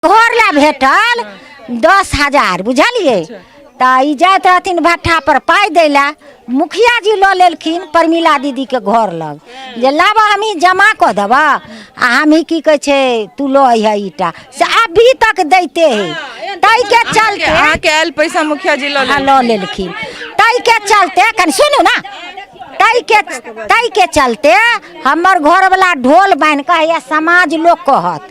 घर लए भेटल 10,000, बुझलियै? तऽ ई जाइत रहथिन भट्ठा पर पाइ दै लए, मुखिया जी लऽ लेलखिन प्रमिला दीदीके घर लग जे लाबऽ, हमही जमा कऽ देबऽ आ हमही की कहै छै, तू लऽ अइहऽ ईटा। से अभी तक दैते है, ताहिके चलते अहाँके आयल पैसा मुखिया जी लऽ हँ, लऽ लेलखिन। ताहिके चलते, कनि सुनू ने, ताहिके चलते हमर घरवला ढोल बान्हि कऽ, हैया समाज लोक कहत,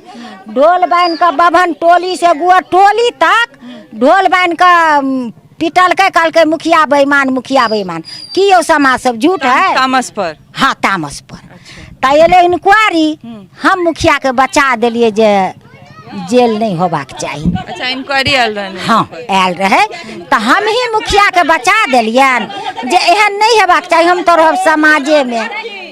ढोल बान्हि कऽ बभन टोली से गुअर टोली तक ढोल बान्हि कऽ पिटलकै, कहलकै मुखिया बेईमान, मुखिया बेईमान। की यौ समाज सब, झूठ है? तामस पर? हाँ, तामस पर। तऽ एलै इंक्वायरी, हम मुखियाके बचा देलियै जे जेल नहि होबाक चाही। अच्छा, इंक्वायरी आयल रहै? हाँ, आयल रहै, तऽ हमही मुखियाके बचा देलियनि जे एहन नहि हेबाक चाही। हम तऽ रहब समाजेमे,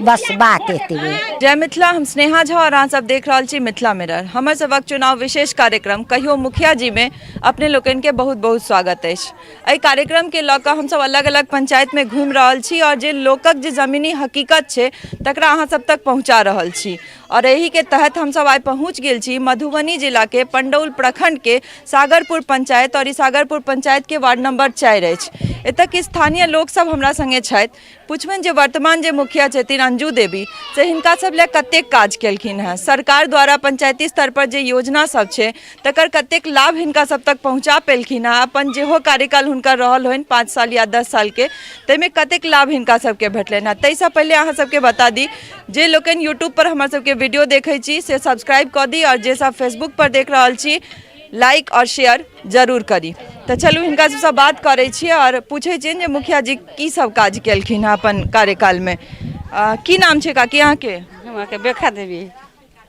बस बात एतबे। जय मिथिला, हम स्नेहा झा और अहाँ सब देख रहल छी मिथिला मिरर। हमर सबक चुनाव विशेष कार्यक्रम कहियो मुखिया जी में अपने लोकनि के बहुत बहुत स्वागत अछि। एहि कार्यक्रम के लऽ कऽ हमसब अलग अलग पंचायत में घुमि रहल छी और जे लोकक जे जमीनी हकीकत छै तकरा अहाँ सब तक पहुँचा रहल छी। और एहि के तहत हमसब आइ पहुँच गेल छी मधुबनी जिला के पंडौल प्रखंड के सागरपुर पंचायत और ई सागरपुर पंचायत के वार्ड नंबर 4 अछि। एतऽ के स्थानीय लोक सब हमरा संगे छथि। पुछबनि जे वर्तमान जे मुखिया छथिन अंजू देवी, से हिनका सब लए कतेक काज केलखिन हेँ, सरकार द्वारा पंचायती स्तर पर जे योजना सब छै तकर कतेक लाभ हिनका सब तक पहुँचा पेलखिन हेँ, अपन जेहो कार्यकाल हुनकर रहल होइन 5 साल या 10 सालके, ताहिमे कतेक लाभ हिनका सबके भेटलनि हेँ। ताहिसँ पहिले अहाँ सबके बता दी, जे लोकनि यूट्यूब पर हमर सबके वीडियो देखै छी से सब्सक्राइब कऽ दी आओर जे सब फेसबुक पर देख रहल छी लाइक आओर शेयर जरूर करी। तऽ चलू हिनका सबसँ बात करै छियै आओर पूछै छियनि जे मुखिया जी की सब काज केलखिन हँ अपन कार्यकालमे। की नाम छै काकी अहाँके? अहाँके बेखा देवी।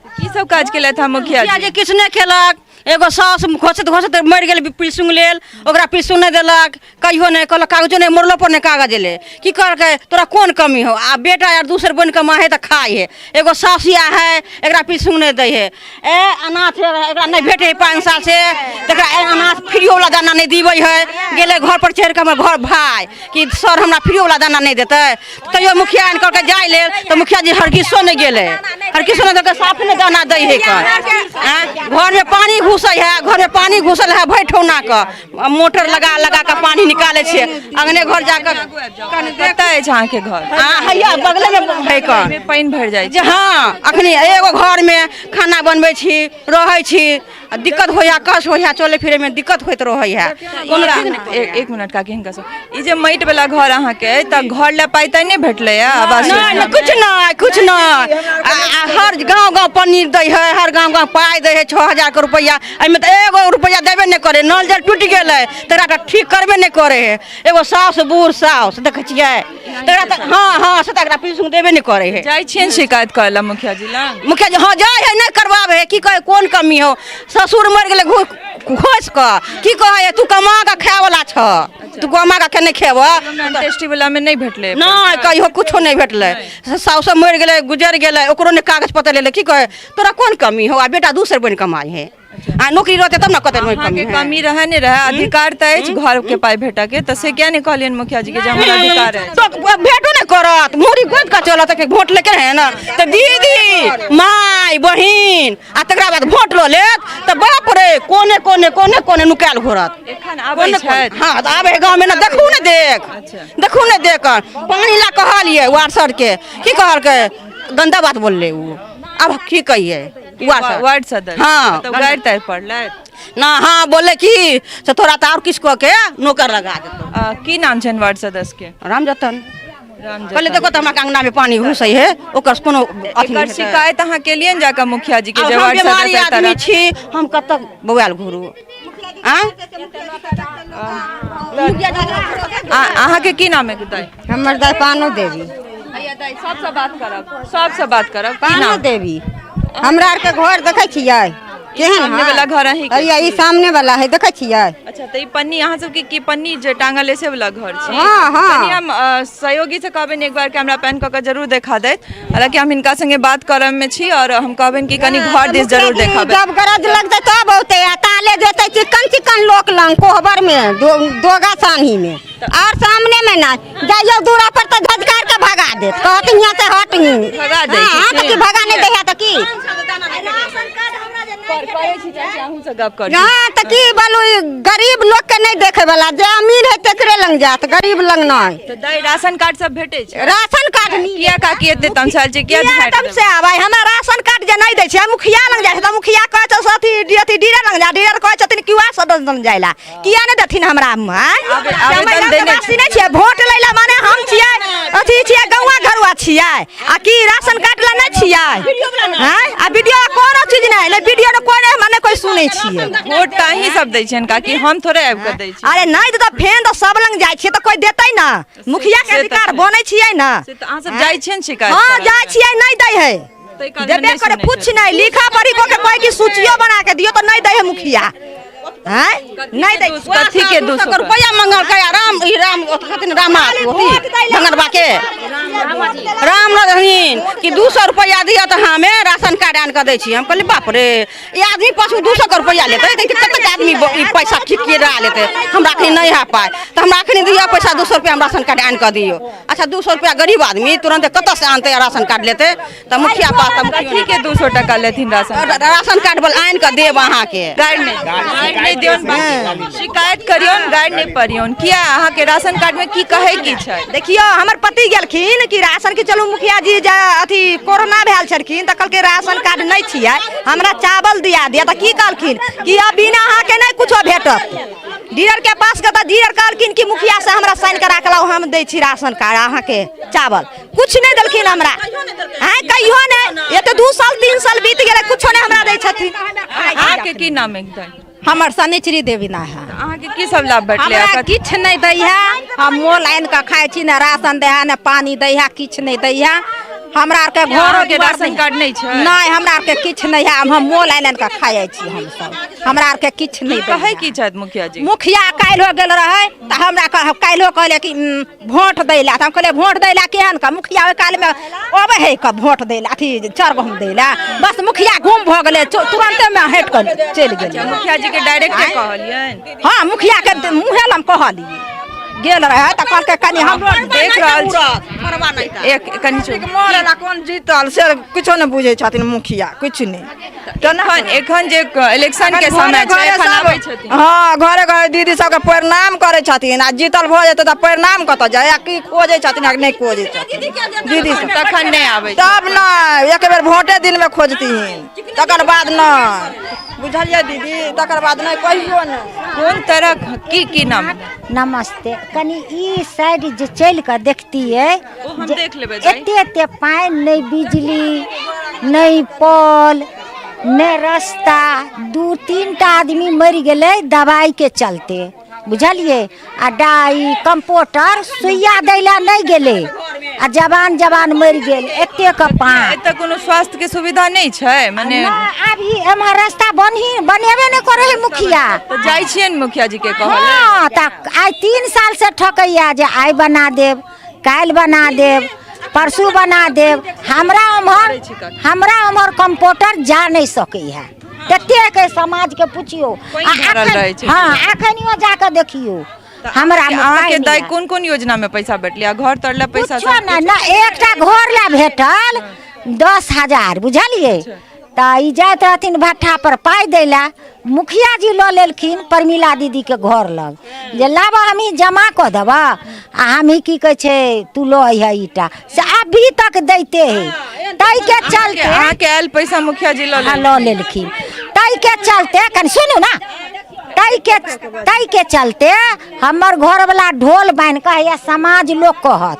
की सब काज केलथि हँ मुखिया मुखिया जी? जी किछु नहि केलक। एगो साउस घोसैत घोसैत मरि गेल पिलसुंग लेल, ओकरा पिलसुंग नहि देलक कहियो नहि, कहलक कागजो नहि, मरलो पर नहि कागज एलै। की कहलकै, तोरा कोन कमी हौ? आ बेटा आर दूसर बनि कमा है तऽ खाइ है। एगो सासिया है, एकरा पिलसुंग नहि दै है। ए अनाथ एकरा नहि भेटै है 5 साल से, तकरा अनाथ फ्रीओ वाला दाना नहि दिबै है। गेलै घर पर चढ़ि कऽ हमर घर भाय कि सर हमरा फ्रीओ वाला दाना नहि देतै? तैयो मुखिया आनि कहलकै जाय लेल, तऽ मुखिया जी हरगिसो नहि गेलै, हरगिसो नहि देलकै, साफ नहि दाना दै है कऽ। घरमे पानि घुसै है, घरमे पानि घुसल है भरि ठौना कऽ, मोटर लगा लगा कऽ पानि निकालै छियै अगने घर जाकऽ। कतऽ अछि अहाँके घर? हैया बगलेमे है कऽ। एहिमे पानि भरि जाइ जे? हँ, अखनी एगो घरमे खाना बनबै छी, रहै छी, आ दिक्कत होइया, कष्ट होइया, चलै फिरैमे दिक्कत होइत रहैया, कोनो चीज नहि। एक मिनट काकी, हिनका से ई जे माटि वाला घर अहाँके अइ, तऽ घर लए पाइ ताइ नहि भेटलै आवास नहि, योजना? नहि, किछु नहि, किछु नहि। आ हर गाँव गाँव पन्नी दै है, हर गाँव गाँव पाइ दै है 6000 के रुपैआ, एहिमे तऽ एगो रुपैआ देबे नहि करे। नल जल टूटि गेलै तकरा तऽ ठीक करबे नहि करे है। एगो साउस, बूढ़ साउस देखै छियै तकरा तऽ, हँ हँ, से तकरा पीछू देबे नहि करे है। जाइ छियनि शिकायत करै लए मुखिया जी लग? मुखिया जी हँ जाइ है, नहि करबाबै है। की कहै, कोन कमी हो? ससुर मरि गेलै घोसि कऽ। की कहै है, तू कमा कऽ खाय वाला छह, तू कमा कऽ नहि खेबह। अंत्येष्टि वाला मे नहि भेटलै? नहि, कहियो कुछो नहि भेटलै। साउस मरि गेलै, गुजरि गेलै, ओकरो नहि कागज पत्र लेलै। की कहै, तोरा कोन कमी हो? आ बेटा दोसर बनि कमाइ है, आ नौकरी रहतै तब ने कतै अहाँके कमी रहै नहि रहै, अधिकार तऽ अछि घर के पाइ भेटऽ के, तऽ से किया नहि कहलियनि मुखिया जी के जे हमर अधिकार अछि? तो भेटो नहि करत, मुड़ी गोति कऽ चलत कि वोट लेके है ने तऽ दीदी माय बहिन, आ तकरा बाद वोट लऽ लेत तऽ बाप रे, कोने कोने कोने कोने नुकायल घुरत। एखन आबै छथि? हँ, तऽ आबै है गाँवमे ने, देखू ने देख, देखू ने देख। पानि ला कहलियै वार्ड सर के, की कहलकै, गंदा बात बोलले ओ। अब की कहिए वार्ड सर? वार्ड सदस्य? हाँ। तऽ गारि तारि पड़लथि ना? हाँ, बोले कि से तोरा तऽ आओर किछु कऽ के नौकर लगा देतौ। की नाम छनि वार्ड सदस्य के? राम जतन। राम कहले देखो तऽ हमरा अंगना में पानी घुसै है, ओकर कोनो अथी एकर नहि हेतै। शिकायत अहाँ केलियनि जाकऽ मुखिया जी के आब जे हम वार्ड बीमारी सदस्य एहि आदमी तरह छी, हम कतऽ बौआल घुरू? आँय? अहाँके की नाम है दाइ? हमर दाइ पानो देवी। हैया दाइ, सबसँ बात करब, सबसँ बात करब। की पानो नाम? देवी। हमरा आरके घर देखै छियै केहन? सामने वाला घर अहीं के? हैया ई सामने वाला है, देखै छियै? अच्छा, तऽ ई पन्नी अहाँ सबके की पन्नी जे टांगल है से वाला घर छी? हाँ, हाँ। कनि हम सहयोगी से कहबनि एक बार कैमरा पैन कऽ के जरूर देखा दैत। हालांकि हम हिनका संगे बात करऽ मे छी और हम कहबनि कि कनि घर दिस जरूर देखाबै। जब गरज लगतै तब औतै, आ ताले जेतै चिकन चिकन लोक लंग कोहबर में, दोगा सान्ही में और सामने में ना जाइयो दूरा पर तऽ झझकार के भगा देत, कहत हियाँ से हट ही। भगा दै हाँ, छै तऽ की भगा नहि दै है तऽ की? करै छी चाची, अहूँ से गप करू। हाँ तऽ की बोलू, ई गरीब लोक के नहि देखे वाला, जे अमीर है तेकरे लग जात, गरीब लग नहि। तऽ दाइ, राशन कार्ड सब भेटै छै? राशन कार्ड नहीं। किया काकी एते तमसायल छै? किया किया झाड़ि तम देबै? से आबै, हमरा राशन कार्ड जे नहि दै छै, मुखिया लग जाइ छै तऽ मुखिया कहै छै से अथी अथी डीलर लग जा, डीलर कहै छथिन कि वएह सदस्य लग जाइ ला। किया नहि देथिन हमरा? आँय? आवेदन हम देने वासी नहि छियै? वोट लै ला माने हम छियै, अथी छियै, गौआ घरुआ छियै, आ की राशन कार्ड ला नहि छियै? आँय? आ वीडियो कोनो चीज नहि, नहि वीडियो नहि, कोइ नहि, माने कोइ सुनै छियै। वोट तऽ अहीं सब दै छियनि काकी, हम थोड़े आबि कऽ दै छी। अरे नहि तऽ फेन तऽ सब लग जाइ छियै तऽ कोइ देतै ना? मुखिया के से तऽ अधिकार छै। बनै छियै ना? से तऽ अहाँ सब जाइ छियनि शिकायत हाँ, करऽ लेल? जाइ छियै, नहि दै है। ताहि कालमे देबे नहि करे सुनै कुछ छथिन। नहीं, लिखा पढ़ी कऽ के कोई की सूचियो बना के दियो तऽ नहि दै है मुखिया। आँय, नहि दै। कथी के 200 सौ रुपया मंगलकै आ राम ई राम कथिन रामा भंगरबा के राम रहथिन कि 200 रुपया दिअ तऽ हमे राशन कार्ड आनि कऽ दै छी। हम कहलियै बाप रे, ई आदमी पाछू 200 के रुपया लेतै तऽ कतेक आदमी ई पैसा खिटखिड़ा लेतै। हमरा एखनी नहि है पाइ, तऽ हमरा एखनी दिअ पैसा 200 रुपया, हम राशन कार्ड आनि कऽ दियौ। अच्छा, 200 रुपया गरीब आदमी तुरन्त कतऽसँ आनतै आ राशन कार्ड लेतै? तऽ मुखिया पास तऽ मुखियो कथी के 200 टका लेथिन राशन कार्ड? राशन कार्ड बोल आनि कऽ देब अहाँके। गाड़ि नहि, गाड़ि नहि दियौन, बाकी शिकायत करियौन, गाड़ि नहि पड़ियौन। किया अहाँके राशन कार्ड में की कहै की छै? देखियौ, हमर पति गेलखिन कि राशन के चलू मुखिया जी, जे अथी कोरोना भेल छलखिन तऽ कहलकै राशन कार्ड नहि छियै, हमरा चावल दिया दिया। तऽ की कहलखिन कि अब बिना अहाँके नहि कुछो भेटत। डीलर के पास के तऽ डीलर कहलखिन कि मुखिया से हमरा साइन करा के लाउ, हम दै छी राशन कार्ड अहाँके चावल। कुछ नहि देलखिन हमरा। आँय, कहियो नहि, एते 2 साल 3 साल बीत गेलै, कुछो नहि हमरा दै छथिन। अहाँके की नाम एकदम? हमर शनिचरी देवी ना है। अहाँके की सब लाभ भेटलै? हमरा किछु नहि दै है, हम मोल आनि कऽ खाइ छी। ने राशन दै है, ने पानी दै है, किछु नहि दै है। हमरा आरके घर अहाँके राशन कार्ड नहि छै? नहि, हमरा आरके किछु नहि है, हम मोल आनि आनि कऽ खाइ छी हमसब। हमरा आरके किछु नहि दै कहै है। की छथि मुखिया जी? मुखिया काल्हि हो गेल रहै तऽ हमरा काल्हिो कहले कि वोट दै लए। तऽ हम कहलियै वोट दै लए केहन कऽ मुखिया ओहि कालमे अबै है कऽ वोट दै लए, अथी चाउर गहूँम दै लए? बस मुखिया गुम भऽ गेलै, तुरन्तेमे हटि कऽ चलि गेलै। मुखिया जी के डायरेक्ट कहलियनि? हँ, मुखिया के मुँहे लग कहलियै। गेल रहै तऽ कहलकै कनि हमरो देख रहल छी, एक कनि चुप। मरल आ कोन जीतल से किछो नहि बुझै छथिन मुखिया, किछु नहि। एखन एखन जे इलेक्शन के समय छै, घरे एखन सब आबै छथिन? हँ, घरे घरे दीदी सबके प्रणाम करै छथिन, आ जीतल भऽ जेतै तऽ प्रणाम कतऽ जाय? आ की खोजै छथिन आ नहि खोजै छथिन दीदी सब। तखन नहि आबै छै? तब नहि, एक बेर भोटे दिनमे खोजथिन, तकर बाद नहि। बुझलियै दीदी? तकर बाद नहि, कहियो नहि। कोन तरह की की नाम? नमस्ते। कनि ई साइड जे चलि कऽ देखतियै ओ हम जे देख लेबै दाइ। एते एते पानि, नहि बिजली, नहि पल, नहि रास्ता। 2-3 टा आदमी मरि गेलै दवाइके चलते, बुझलियै? आ डाइ कम्पोटर सुइया दै लए नहि गेलै आ जवान जवान मरि गेल एतेक पानि। एतऽ कोनो स्वास्थ्य के सुविधा नहि छै मने? नहि, आब ई एम्हर रास्ता बनही बनेबे नहि करै है मुखिया। तऽ जाइ छियनि मुखिया जी के कहऽ लेल? हँ, तऽ आइ 3 साल से ठकैया जे आइ बना देब, काल्हि बना देब, परसू बना देब। हमरा उम्हर कम्पोटर जा नहि सकै है ततेक समाज के पुछियो। पानि आ भरल रहै छै। हँ, एखनियो जाकऽ देखियो हमरा मे अहाँके पानि दाइ है। कोन कोन योजना में पैसा भेटलै आ घर तर लए पैसा? कुछो सब नहि। ने एकटा घर लए भेटल 10,000, बुझलियै? तऽ ई जाइत रहथिन भट्ठा पर पाइ दै लए, मुखिया जी लऽ लेलखिन प्रमिला दीदीके घर लग जे लाबऽ, हमही जमा कऽ देबऽ आ हमही की कहै छै तू लऽ अइहऽ ईटा। से अभी तक दैते है, ताहिके चलते अहाँके आयल पैसा मुखिया जी लऽ हँ, लऽ लेलखिन। ताहिके चलते, कनि सुनू ने, ताहिके चलते हमर घरवला ढोल बान्हि कऽ, हैया समाज लोक कहत,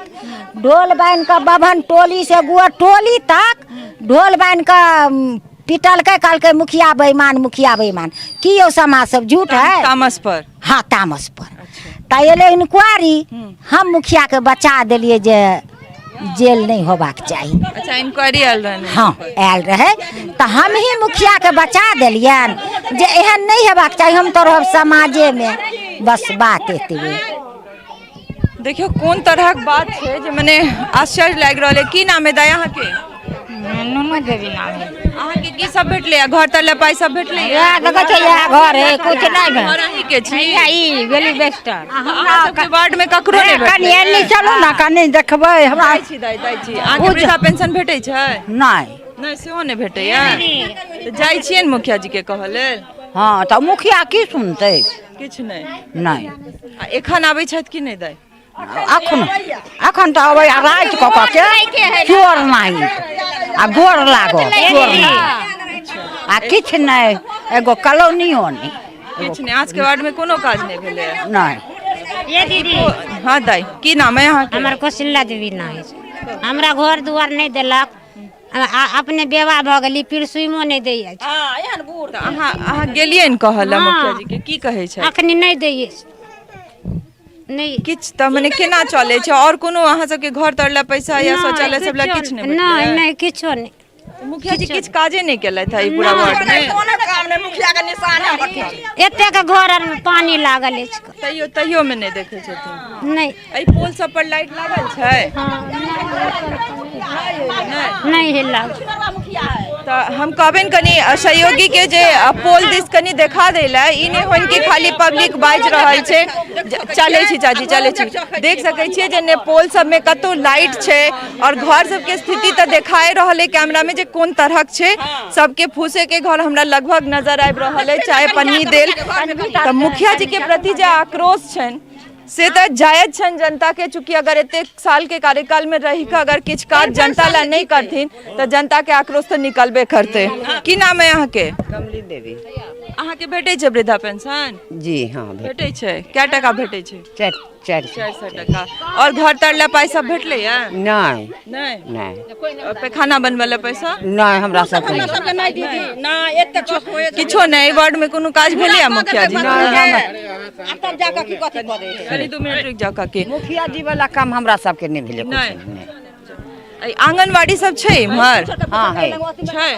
ढोल बान्हि कऽ बभन टोली से गुअर टोली तक ढोल बान्हि कऽ पिटलकै, कहलकै मुखिया बेईमान, मुखिया बेईमान। की यौ समाज सब झूठ है? तामस पर? हँ, तामस पर। तऽ एलै इंक्वायरी, हम मुखियाके बचा देलियै जे जेल नहि होबाक चाही। अच्छा, इंक्वायरी आयल रहै? हँ, आयल रहै तऽ हमही मुखियाके बचा देलियनि जे एहन नहि हेबाक चाही, हम तऽ रहब समाजेमे। बस बात एतबे। देखियौ कोन तरहक बात छै जे मने आश्चर्य लागि रहल है। की नाम है दाइ अहाँके? नुनू देवी नाम है। अहाँके की सब भेटलै? घर तर लए पाइ सब भेटलै? इएह देखै छै, इएह घर है, कुछ नहि भेल। घर अहीं के छी? हैया ई गेली बेस्टर। अहाँ सबके वार्ड में ककरो नहि कनि भेटलै? एन्नी चलू ने, कनि देखबै हमरा। जाइ छी दाइ, जाइ छी। अहाँके वृद्धा पेंशन भेटै छै? नहि। नहि सेहो नहि भेटैया तऽ जाइ छियै ने मुखिया जी के कहऽ लेल हँ तऽ मुखिया की सुनतै किछु नहि नहि आ एखन आबै छथि कि नहि दाइ अखन अखन तऽ अबै आ राति कऽ कऽ के चोर नहि आ गोर लागल चोर नहि आ किछु नहि एगो कॉलोनियो नहि किछु नहि आज के वार्ड में कोनो काज नहि भेलैया नहि ये दीदी हँ दाइ की नाम है अहाँके हमर कौशल्या देवी नाम अछि हमरा घर दुआर नहि देलक अपने बेवा भऽ गेली पिरसुइमो नहि दै अछि तऽ अहाँ अहाँ गेलियै ने कहऽ लए मुखिया जी के की कहै छै अखनी नहि दै अछि नहि किछु तऽ मने केना चलै छै आओर कोनो अहाँ सबके घर तर लए पैसा या शौचालय सब लए किछु नहि नहि भेटलै? नहि किछो नहि मुखिया जी किछु काजे नहि केलथि है ई पूरा वार्ड मे कोनो काम नहि मुखिया के निशान है हटल एतेक घर आरमे पानि लागल अछि तैयो तैयो मे नहि देखै छथिन नहि एहि पोल सब पर लाइट लागल छै नहि हे लागल तऽ हम कहबनि कनि सहयोगी के जे पोल दिस कनि देखा दै लए ई नहि होइन कि खाली पब्लिक बाजि रहल छै चलै छी चाची चलै छी देख सकै छियै जे ने पोल सबमे कतौ लाइट छै आओर घर सबके स्थिति तऽ देखाए रहल अइ कैमरामे जे कोन तरहक छै सबके फूसे के घर हमरा लगभग नजर आबि रहल अइ चाय पन्नी देल तऽ मुखिया जी के प्रति जे आक्रोश छनि से तऽ जायज छनि जनताके चूँकि अगर एतेक सालके कार्यकालमे रहि कऽ अगर किछु काज जनता लए नहि करथिन तऽ जनताके आक्रोश तऽ निकलबे करतै की नाम अइ अहाँके कमली देवी अहाँके भेटै छै वृद्धा पेंशन जी हाँ भेट भेटै छै कए टाका भेटै छै चारि चारि सए 400 टाका आओर घर तर लए पाइ सब भेटलैया नहि नहि नहि आओर पैखाना बनबै लए पैसा नहि हमरा सबके नहि। नहि दीदी नहि एतेक किछो नहि वार्ड में कोनो काज भेलैया मुखिया जी आ तब जाकऽ की कथी कऽ दै कनि 2 मिनट रुकि जाउ काकी मुखिया जी वाला काम हमरा सबके नहि भेलै नहि। कुछ नहि एहि आंगनबाड़ी सब छै इम्हर हाँ है छै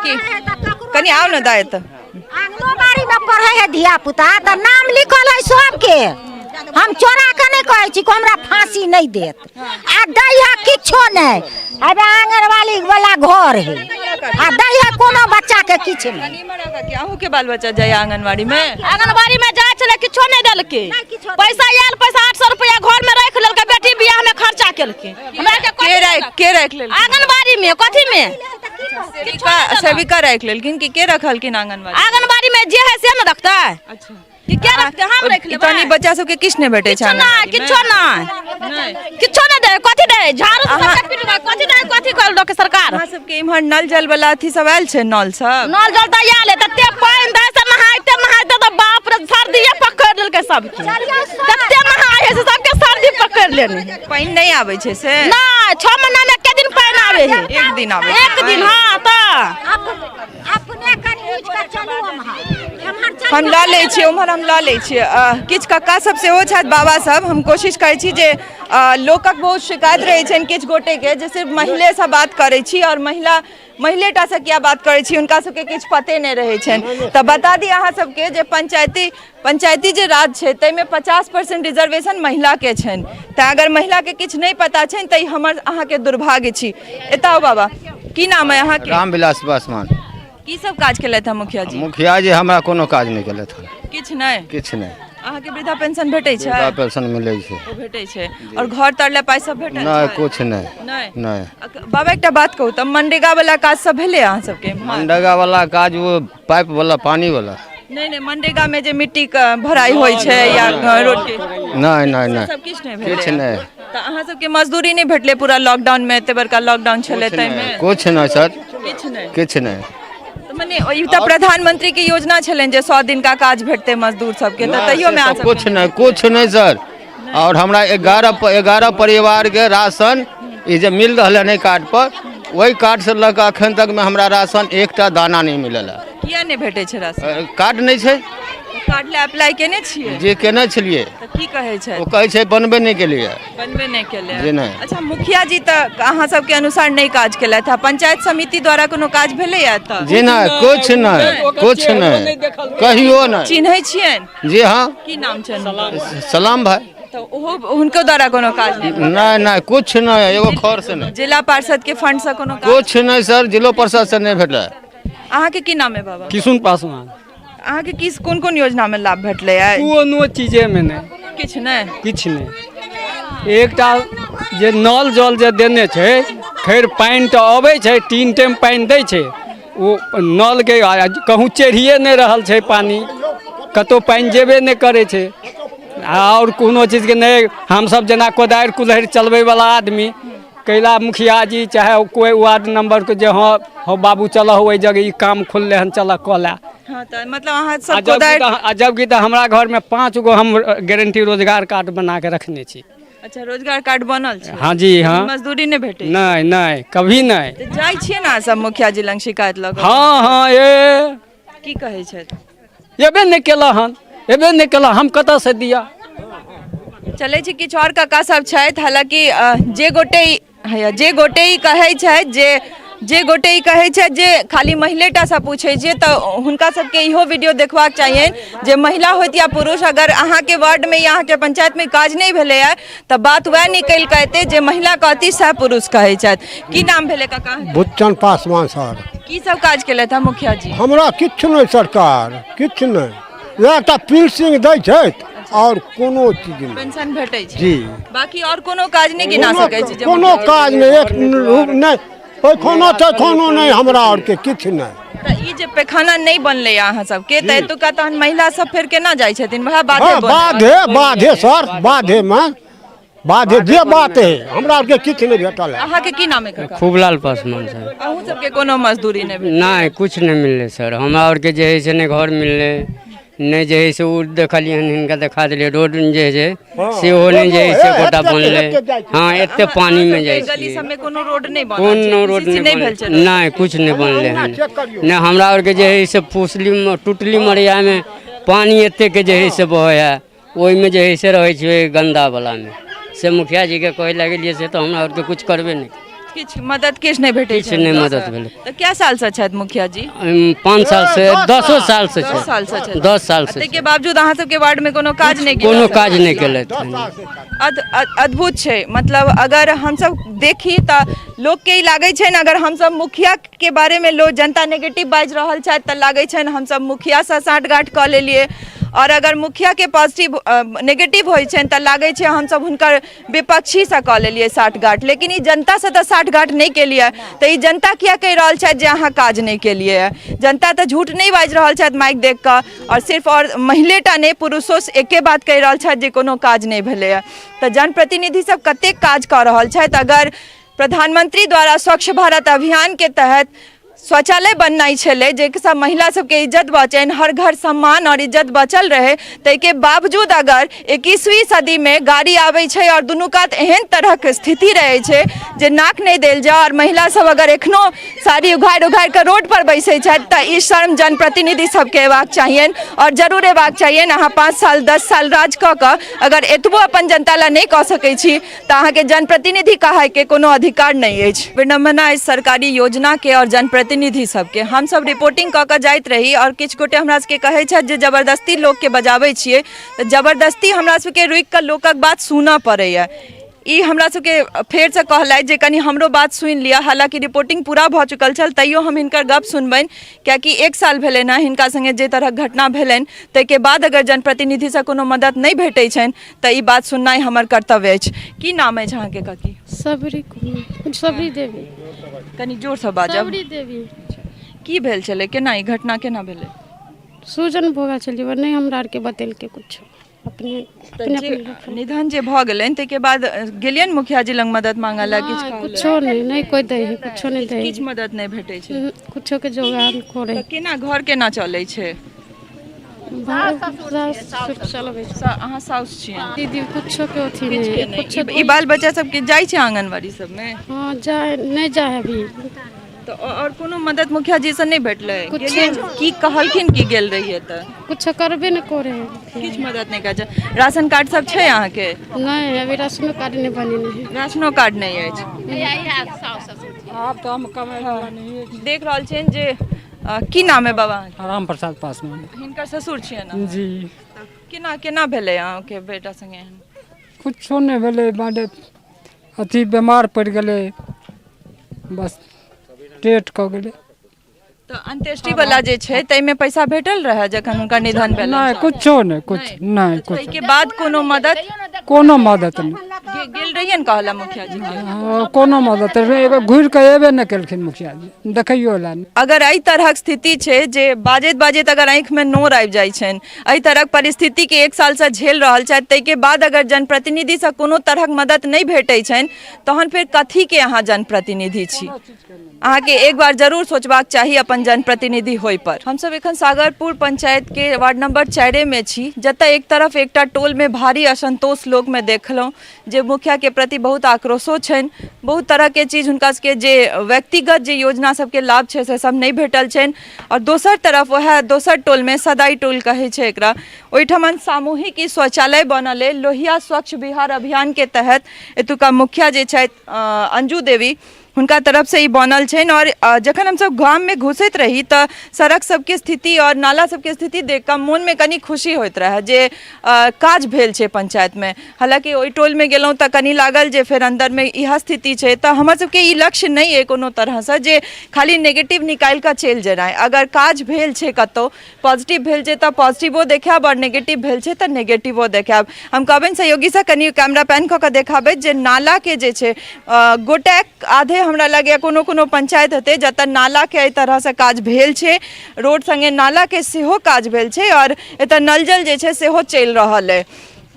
की कनि आउ ने दाइ एतऽ आंगनोबाड़ी में पढ़े है धिया पुता तऽ नाम लिखल है सबके हम चोरा के नहीं कहै छी कि हमरा फांसी नहीं देत आ दै है किछो नहीं अबे आंगनबाड़ी वाला घर है आ दै है कोनो बच्चा के किछु नहीं कनि इम्हर आउ काकी अहूँके बाल बच्चा जाइए आंगनबाड़ी में आंगनबाड़ी में जाइ छलै किछो नहि देलकै पैसा आयल पैसा 800 रुपया घर में राखि लेलकै बेटी बियाह में खर्चा केलकै हमरा के के राखि के राखि लेलखिन आंगनबाड़ी में कथी में सेविका सेविका राखि लेलखिन कि के रखलखिन आंगनबाड़ी आंगनबाड़ी में जे है से ने रखतै अच्छा कि के रखतै हम राखि लेबै तनी बच्चा सबके किछु नहि भेटै छै किछो नहि आंगनबाड़ी में? किछो नहि नहि किछो नहि दै कथी दै झाड़ू से सबके पिटबै कथी दै कथी करलकै सरकार अहाँ सबके इम्हर नल जल वाला अथी सब आयल छै नल सब नल जल तऽ आयल है तते पानि दै से नहाइते नहाइते तऽ बाप रे सर्दिये पकड़ि लेलकै सबके तते नहाय है से सबके सर्दी पकड़ि लेने है पानि नहि आबै छै से नहि 6 महीना में एक दिन पानि आबै है एक दिन आबै छै एक दिन हाँ तऽ अपने कनि उठि कऽ चलू एम्हर एम्हर चलू हम लऽ लै छियै उम्हर हम लऽ लै छियै किछु कक्का सब सेहो छथि बाबा सब हम कोशिश करै छी जे लोकक बहुत शिकायत रहै छनि किछु गोटेके जे सिर्फ महिलेसँ बात करै छी आओर महिला महिलेटासँ किया बात करै छी हुनका सबके किछु पते नहि रहै छनि तऽ बता दी अहाँ सबके जे पंचायती पंचायती जे राज छै ताहिमे 50% रिजर्वेशन महिलाके छनि तऽ अगर महिलाके किछु नहि पता छनि तऽ ई हमर अहाँके दुर्भाग्य छी एतऽ आउ बाबा की नाम अइ अहाँके रामविलास पासवान की सब काज केलथि हँ मुखिया जी मुखिया जी हमरा कोनो काज नहि केलथि हन किछु नहि किछु नहि अहाँके वृद्धा पेंशन भेटै छै वृद्धा पेंशन मिलै छै ओ भेटै छै आओर घर तर लए पाइ सब भेटल नहि छै? कुछ नहि नहि नहि बाबा एकटा बात कहू तऽ मनरेगा वाला काज सब भेलै अहाँ सबके एम्हर? मनरेगा वाला काज वो पाइप वाला पानी वाला नहि नहि मनरेगा में जे मिट्टी के भराई होइ छै या रोड के नहि नहि नहि सब किछु नहि भेलै किछु नहि तऽ अहाँ सबके मजदूरी नहि भेटलै पूरा लॉकडाउन में एते बड़का लॉकडाउन छलै ताहिमे कुछ नहि सर किछु नहि किछु नहि तऽ मने ई तऽ प्रधानमंत्री के योजना छलनि जे 100 दिन का काज भेटतै मजदूर सबके तऽ तैयो में अहाँ सब कुछ नहि कुछ नहि सर और हमरा 11 परिवार के राशन ई जे मिल रहल है कार्ड पर ओहि कार्ड से लऽ कऽ अखन तक में हमरा राशन एकटा दाना नहि मिलल है किया नहि भेटै छै राशन कार्ड नहि छै कार्ड लए अप्लाई केने छियै जे केने छलियै तऽ की कहै छै ओ कहै छै बनबे नहि केलियै बनबे नहि केलै जे नहि। अच्छा मुखिया जी तऽ अहाँ सबके अनुसार नहि काज केलथि हँ पंचायत समिति द्वारा कोनो काज भेलैया तऽ जी नहि कुछ नहि कुछ नहि कहियो नहि चिन्है छियनि जी हाँ की नाम छनि सलाम भाई तऽ ओहो हुनको द्वारा कोनो काज नहि भेल? नहि नहि कुछ नहि एगो खर से नहि जिला पार्षद के फंड से कोनो काज कुछ नहि सर जिलो परिषद से नहि भेटल अहाँके की नाम है बाबा किशुन पासवान अहाँके की कोन कोन योजना में लाभ भेटलै है कोनो चीजेमे नहि किछु नहि किछु नहि एकटा जे नल जल जे देने छै खैर पानि तऽ अबै छै, 3 टाइम पानि दै छै। ओ नलके कहूँ चढ़िए नहि रहल छै पानि, कतहु पानि जेबे नहि करै छै। आओर कोनो चीजके नहि। हमसब जेना कोदारि कुल्हरि चलबैवला आदमी, कैला मुखिया जी चाहे कोइ वार्ड नंबरके जे हँ हँ बाबू चलऽ हो ओहि जगह ई काम खुललै हन, चलऽ कऽ लए। हँ, तऽ मतलब अहाँ सब आ जबकि कोदारि तऽ आ जबकि तऽ हमरा घरमे 5 गो हम गारंटी रोजगार कार्ड बना के रखने छी। अच्छा, रोजगार कार्ड बनल छै? हाँ जी, हाँ। मजदूरी नहि भेटै? नहि नहि, कभी नहि। तऽ जाइ छियै ने अहाँ सब मुखिया जी लग शिकायत लऽ कऽ? हँ हँ, ए की कहै छथि? एबे नहि केलऽ हन, एबे नहि केलऽ, हम कतऽसँ दिअ? चलै छी, किछु आओर काका सब छथि। हालाँकि जे गोटे हैया जे गोटे ई कहै छथि जे गोटे ई कहै छथि जे खाली महिले टा सँ पूछै छियै, तऽ हुनका सबके इहो वीडियो देखबाक चाहियनि जे महिला होइत या पुरुष, अगर अहाँके वार्डमे या अहाँके पंचायतमे काज नहि भेलैए तऽ बात वएह निकलि कऽ एतै जे महिला कहती सएह पुरुष कहै छथि। की नाम भेलै काका? बुच्चन पासवान सर। की सब काज केलथि हँ मुखिया जी? हमरा किछु नहि सरकार, किछु नहि। वएह टा पिलसिंग दै छथि आओर कोनो चीज नहि। पेंशन भेटै छै? जी। बाकी आओर कोनो काज नहि गिना सकै छी जे कोनो मुखिया जी- काज नहि, एक रूप नहि, पैखाना तैखानो नहि, हमरा आरके किछु नहि। तऽ ई जे पैखाना नहि बनलै अहाँ सबके, तऽ एतुका तहन महिला सब फेर केना जाइ छथिन वएह बाधे? हँ, बाधे बाधे सर, बाधेमे बाधे जे बात है, हमरा आरके किछु नहि भेटल है। अहाँके की नाम है काका? खूबलाल पासवान सर। अहूँ सबके कोनो मजदूरी नहि भेटल? नहि, किछु नहि मिललै सर। हमरा आरके जे हइ से नहि घर मिललै, नहि जे हइ से ओ देखलियै हन, हिनका देखा देलियै। रोड जे हइ से सेहो नहि जे हइ से एकोटा बनलै। हँ, एते पानिमे जाइ गली छियै। सबमे कोनो रोड नहि बनल छै? कोनो रोड पीसीसी नहि नहि भेल छै? बनलै, नहि, किछु नहि बनलै हन। नहि, हमरा आरके जे हइ से फुसली टुटली मड़ैयामे पानि एतेक जे हइ से बहै हइ, ओहिमे जे हइ से रहै छियै गन्दा वलामे। से मुखिया जीके कहै लगलियै से तऽ हमरा आरके किछु करबे नहि। किछु मदद किछु नहि भेटै किछु नहि मदद भेलै। तऽ कए सालसँ छथि मुखिया जी? 5 साल से, 10 साल से। 10 साल से छथि? 10 साल से। ताहिके बावजूद अहाँ सबके वार्डमे कोनो काज नहि गेल? कोनो काज नहि केलथि हन। अद्भुत छै। मतलब अगर हमसब देखी तऽ लोकके ई लागै छनि, अगर हमसब मुखियाके बारेमे लोक जनता नेगेटिव बाजि रहल छथि तऽ लागै छनि हमसब मुखियासँ साँठगाँठ कऽ लेलियै, आओर अगर मुखियाके पॉजिटिव नेगेटिव होइ छनि तऽ लागै छै हमसब हुनकर विपक्षीसँ कऽ लेलियै साठगाँठ। लेकिन ई जनतासँ तऽ साठगाँठ नहि केलियै, तऽ ई जनता किया कहि रहल छथि जे अहाँ काज नहि केलियै? जनता तऽ झूठ नहि बाजि रहल छथि माइक देख कऽ। आओर सिर्फ आओर महिलेटा नहि, पुरुषो एके बात कहि रहल छथि जे कोनो काज नहि भेलैए। तऽ जनप्रतिनिधि सब कतेक काज कऽ रहल छथि? अगर प्रधानमंत्री द्वारा स्वच्छ भारत अभियान के तहत शौचालय बननाइ छलै, जाहिसँ महिला सबके इज्जत बचनि, हर घर सम्मान और इज्जत बचल रहे, ताहिके बावजूद अगर 21वीं सदीमे गाड़ी आबै छै और दुनू कात एहन तरहक स्थिति रहै छै जे नाक नहि देल जाय, और महिला सब अगर एखनो साड़ी उघारि उघारि कऽ रोड पर बैसै छथि, तऽ ई शर्म जनप्रतिनिधि सबके अयबाक चाहियनि और जरूर अयबाक चाहियनि। अहाँ 5 साल 10 साल राज कऽ कऽ अगर एतबो अपन जनता लए नहि कऽ सकै छी तऽ अहाँके जनप्रतिनिधि कहायके कोनो अधिकार नहि अछि। विडम्बना अछि सरकारी योजनाके और जनप्रतिनिधि सबके। हमसब रिपोर्टिंग कऽ कऽ जाइत रही और किछु गोटे हमरा सबके कहै छथि जे जबरदस्ती लोकके बजाबै छियै, तऽ जबरदस्ती हमरा सबके रुकि कऽ लोकक बात सुनऽ पड़ैए। ई हमरा सबके फेरसँ कहलथि जे कनि हमरो बात सुनि लिअ। हालाँकि रिपोर्टिंग पूरा भऽ चुकल छल, तैयो हम हिनकर गप सुनबनि, कियाकि 1 साल भेलनि हँ हिनका सङ्गे जे तरहक घटना भेलनि, ताहिके बाद अगर जनप्रतिनिधिसँ कोनो मदद नहि भेटै छनि तऽ ई बात सुननाइ हमर कर्तव्य अछि। की नाम अछि अहाँके काकी? सबरी कुमार, सबरी देवी। कनि जोरसँ बाजब। सबरी देवी। की भेल छलै, केना ई घटना केना भेलै? सूजन भऽ गेल छलै, नहि हमरा आरके बतेलकै किछु, अपने तऽ अपने जे अपने निधन जे भऽ गेलनि ताहिके बाद गेलियनि मुखिया जी लग मदद मांगऽ लए? किछु नहि, कहलनि? कुछो नहि, नहि कोइ दै है, कुछो नहि दै है। किछु मदद नहि भेटै छै? कुछो के जोगाड़ करे। तऽ केना घर केना चलै छै? सास ससुर चलबै छै। अहाँ साउस छियै? दीदी, कुछो के अथी किछु के नहि, नहि। कुछो। ई बाल बच्चा सबके जाइ छै आंगनबाड़ी सबमे? हँ, जाय नहि जाय अभी। तऽ आओर कोनो मदद मुखिया जी से नहि भेटलै? कुछो गेलियै नहि। की कहलखिन कि गेल रहियै तऽ? कुछो करबे नहि करे है। किछु मदद नहि करै छै। राशन कार्ड सब छै अहाँके? नहि, अभी राशनो कार्ड नहि बनेने है। राशनो कार्ड नहि अछि। आब तऽ हम कमाइ वाला नहिए छी। देख रहल छियनि जे की नाम है बाबा अहाँके? राम प्रसाद पासवान। हिनकर ससुर छियनि अहाँ? जी। केना केना भेलै अहाँके बेटा संगे एहन? कुछो नहि भेलै, माने अथी बीमार पड़ि गेलै, बस डेथ कऽ गेलै। तऽ अंत्येष्टि वाला जे छै ताहिमे पैसा भेटल रहै जखन हुनकर निधन भेलै? नहि, कुछो नहि, कुछ नहि, कुछ। ताहिके बाद कोनो मदद? कोनो मदद नहि। गेल रहियनि कहला मुखिया जी के? हँ, कोनो मदद नहि, एगो घुरि कऽ एबे नहि केलखिन मुखिया जी देखैयो लए नहि। अगर एहि तरहक स्थिति छै जे बाजैत बाजैत अगर आँखिमे नोर आबि जाइ छनि, एहि तरहक परिस्थितिके एक सालसँ झेल रहल छथि, ताहिके बाद अगर जनप्रतिनिधिसँ कोनो तरहक मदद नहि भेटै छनि, तहन फेर कथीके अहाँ जनप्रतिनिधि छी? अहाँके एक बार जरूर सोचबाक चाही अपन जनप्रतिनिधि होय पर। हमसब एखन सागरपुर पंचायत के वार्ड नंबर 4 में छी, जतऽ एक तरफ एकटा टोल में भारी असंतोष लोक में देखलहुँ जे मुखिया के प्रति बहुत आक्रोशो छनि, बहुत तरह के चीज हुनका सबके जे व्यक्तिगत जे योजना सबके लाभ छै से सब नहि भेटल छनि। और दोसर तरफ वएह दोसर टोल में, सदाई टोल कहै छै एकरा, ओहिठमन सामूहिक ई शौचालय बनल अइ लोहिया स्वच्छ बिहार अभियान के तहत। एतुका मुखिया जे छथि अंजू देवी, हुनका तरफसँ ई बनल छनि। आओर जखन हमसब गाममे घुसैत रही तऽ सड़क सबके स्थिति आओर नाला सबके स्थिति देख कऽ मोनमे कनि खुशी होइत रहए जे काज भेल छै पंचायतमे। हालाँकि ओहि टोलमे गेलहुँ तऽ कनि लागल जे फेर अन्दरमे इएह स्थिति छै। तऽ हमर सबके ई लक्ष्य नहि अइ कोनो तरहसँ जे खाली नेगेटिव निकालि कऽ चलि जेनाइ। अगर काज भेल छै कतहु, पॉजिटिव भेल छै तऽ पॉजिटिवो देखायब आओर नेगेटिव भेल छै तऽ नेगेटिवो देखायब। हम कहबनि सहयोगीसँ कनि कैमरा पैन कऽ कऽ देखाबैत जे नालाके जे छै गोटेक आधे हमरा लगैए कोनो कोनो पंचायत हेतै जतऽ नालाके एहि तरहसँ काज भेल छै, रोड सङ्गे नालाके सेहो काज भेल छै आओर एतऽ नल जल जे छै सेहो चलि रहल अइ।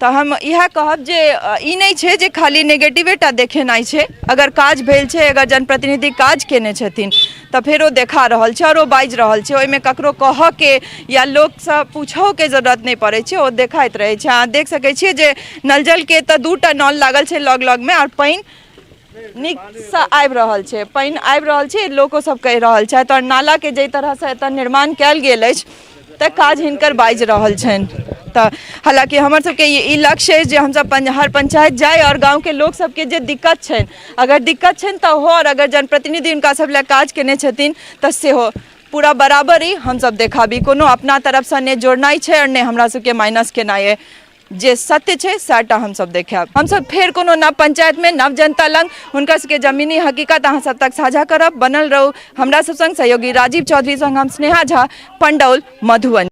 तऽ हम इएह कहब जे ई नहि छै जे खाली नेगेटिवे टा देखेनाइ छै। अगर काज भेल छै, अगर जनप्रतिनिधि काज केने छथिन तऽ फेर ओ देखा रहल छै आओर ओ बाजि रहल छै, ओहिमे ककरो कहऽके या लोकसँ पूछहोके जरूरत नहि पड़ै छै, ओ देखाइत रहै छै। अहाँ देख सकै छियै जे नल जलके एतऽ 2टा नल लागल छै लग लगमे आओर पानि नीकसँ आबि रहल छै, पानि आबि रहल छै, लोको सब कहि रहल छथि। आओर नालाके जाहि तरहसँ एतऽ निर्माण कयल गेल अछि तऽ काज हिनकर बाजि रहल छनि। तऽ हालाँकि हमर सबके ई लक्ष्य अछि जे हमसब हर पंचायत जाइ आओर गाँवके लोक सबके जे दिक्कत छनि, अगर दिक्कत छनि तऽ ओहो, आओर अगर जनप्रतिनिधि हुनका सब लए काज केने छथिन तऽ सेहो पूरा बराबरी हमसब देखाबी। कोनो अपना तरफसँ नहि जोड़नाइ छै आओर नहि हमरा सबके माइनस केनाइ अइ, जे सत्य छै सएह हमसब देखायब। हमसब फेर कोनो नव पंचायतमे नव जनता लग हुनकर सबके जमीनी हकीकत अहाँ सब तक साझा करब। बनल रहू हमरा सब संग। सहयोगी राजीव चौधरी संग हम स्नेहा झा, पंडौल, मधुबनी।